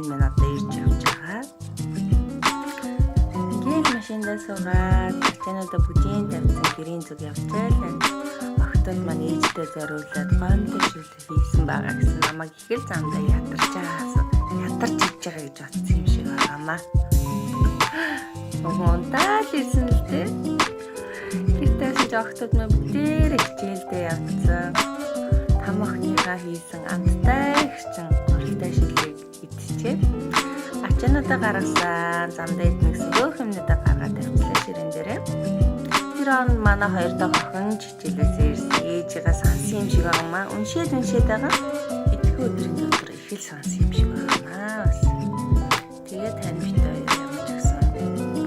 Тань минь одоо ирж явж байгаа. Ингээл машиндаа суугаад ачаануудаа бүжээн тавьсан, гэрийн зүг явчихлаа. Охтууд маань ээждээ зориулаад гоомтой шил хийсэн байгаа гэсэн намайг их л замдаа ядарч байгаас ядарч иж байгаа гэж бодсон юм шиг байгаамаа. Унтаал ирсэн л дээ. Гэртээс ч охтууд маань бүгдээр хичээлдээ явцсан. Там охиныхаа хийсэн амттай ихчин гурилтай шилийг идчихээд ачаануудаа гаргасан, замдаа идэнэ гэсэн бөөх юмнуудаа гаргаад тавьчлаа ширээн дээрээ. Тэр хооронд манай хоёр дахь охин ч хичээлээс ирсэн. Ээжигээ сансан юм шиг байгаамаа. Уншээд уншээд байгаа. Идэхэн өдрийн дотор их л сансан юм шиг байгаамаа. Бас. Тэгээд тань бит хоёр ямар ч гэсэн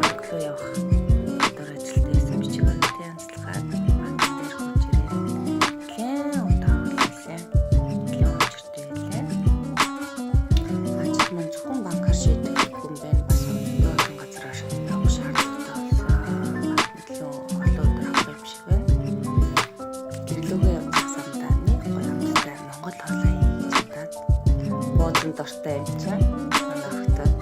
банк руу явах өдөр ажилтаа байсан бичиг баримтын янзлахад банк дээр хурж ирээд нэлээд удаан хүлээсэн. Нэлээд учиртай байлаа. Ажил маань зөвхөн банкар шийдэх юм байна. Бас олон газараар явах шаардлагатай болсон. Бас нэлээд олон өдөр авах юм шиг байна. Гэрлүүгээ явах замдаа нэг гоё амттай монгол хоолой хийж чадаад, буудан дуртай юм чинь манай охтууд.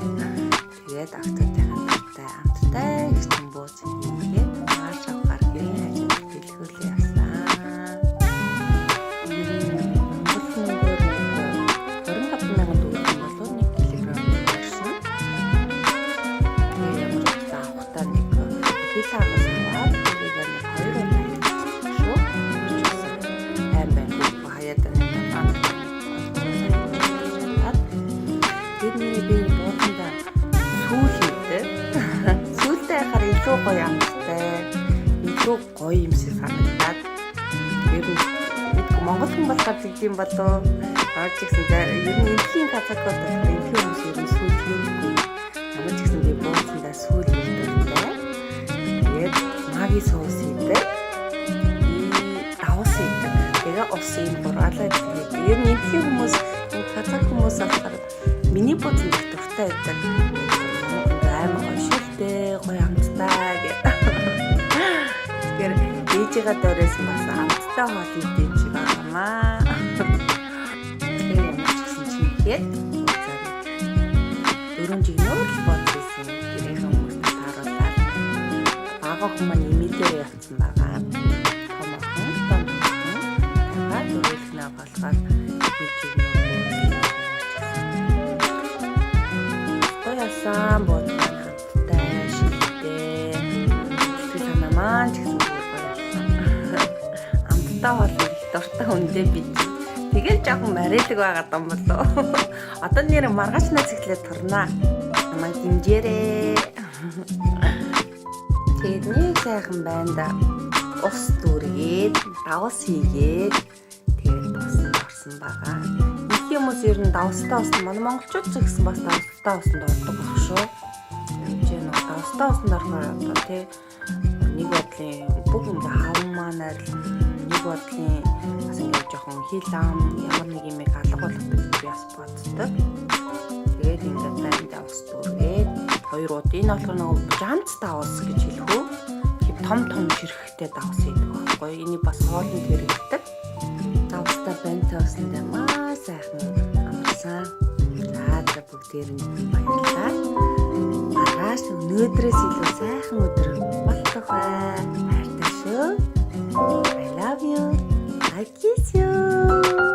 Тэгээд охтуудынхаа дуртай амттай их чин бууз хийгээд маргааш авахар гэрийн хажууд дэлгүүрлээ явсан. Ер нь Монгол мөнгөөр нэг 25 мянган төгрөг юм болов 1 кг орсон. Тэгээ ямар ч гэсэн авахтаа нэг хил хагас аваад, тэрийг нэг хоёр удаа хэлчихсэн шүү. Ямар ч гэсэн сайн байна. Хаяад нэг банк чадаад тэр нэрээ би буудандаа сүүл хийдэг. Сүүлдээ яхаар илүү гоё амттай, илүү гоё юм шиг санагдаад, ер нь мэдгүй, монгол хүн болохоор тэгдэм болов. Орж ирсэн за ер нь энтхийн казакууд болохоор, энтхийн хүмүүс ер нь сүүл хийдэггүй. Ямар ч гэсэн би бууцандаа сүүл хийх дуртай. Тэгээд Maggi соус хийдэг. Давс хийдэг. Тэгээ ус юм гураалаа хийдэг. Ер нь энтхийн хүмүүс, энэ казак хүмүүс болохоор миний бууцанд их дуртай байдаг. Амар гоё шилтэй, гоё амттай гэх. Тэгэхээр ээжигээ дөрөөс бас амттай хоол хийдэг юм шиг байгаамаа. Тэгэхээр ямар ч гэсэн чимхэд дөрөв жигнөр л бод хийсэн. Гэрийнхээ хүмүүст тааруулаад бага охин маань имэйлээр явцсан байгаа. Том охин, том охин. Тэгээд дөрөвлөхнөө болгоод нэг жигнөр бод ямар ч гэсэн. Гоё бод маань амттай, шилтэй. Сэтгэл санаа маань ч гэсэн бүр гоё болсон. Амттай хоол их дуртай хүндээ би. Тэгэл жоохон мариалаг байгаад юм болоо. Одоо нэр маргааш наа цэглээ турнаа. Намайг дэмжээрэй. Тэгээд нэг сайхан байна да. Ус дүүргээд, давс хийгээд, тэгээд тусанд орсон байгаа. Нэг хүмүүс ер нь давстай усанд, манай монголчууд ч гэсэн бас давстай усанд ордог байх шүү. Энд ч нэг давстай усанд орохоор одоо тий нэг бодлын бүх ингээ хав маань арилна. Нэг бодлын бас ингээ жоохон хил ам ямар нэг юм алга болгодог гэж би бас боддог. Тэгээд ингээд байндаа ус дүүргээд хоёр ууд, энэ болохоор нөгөө жамц давс гэж хэлэх үү? Тийм том том ширхэгтэй давс хийдэг байхгүй. Энийг бас хоолнд хэрэглэдэг. Давстай бантай усандаа маш сайхан амарсан. За за, бүгдээрэнд нь баярлалаа. Маргааш өнөөдрөөс илүү сайхан өдөр болох бай. Хайртай шүү. I love you. I kiss you.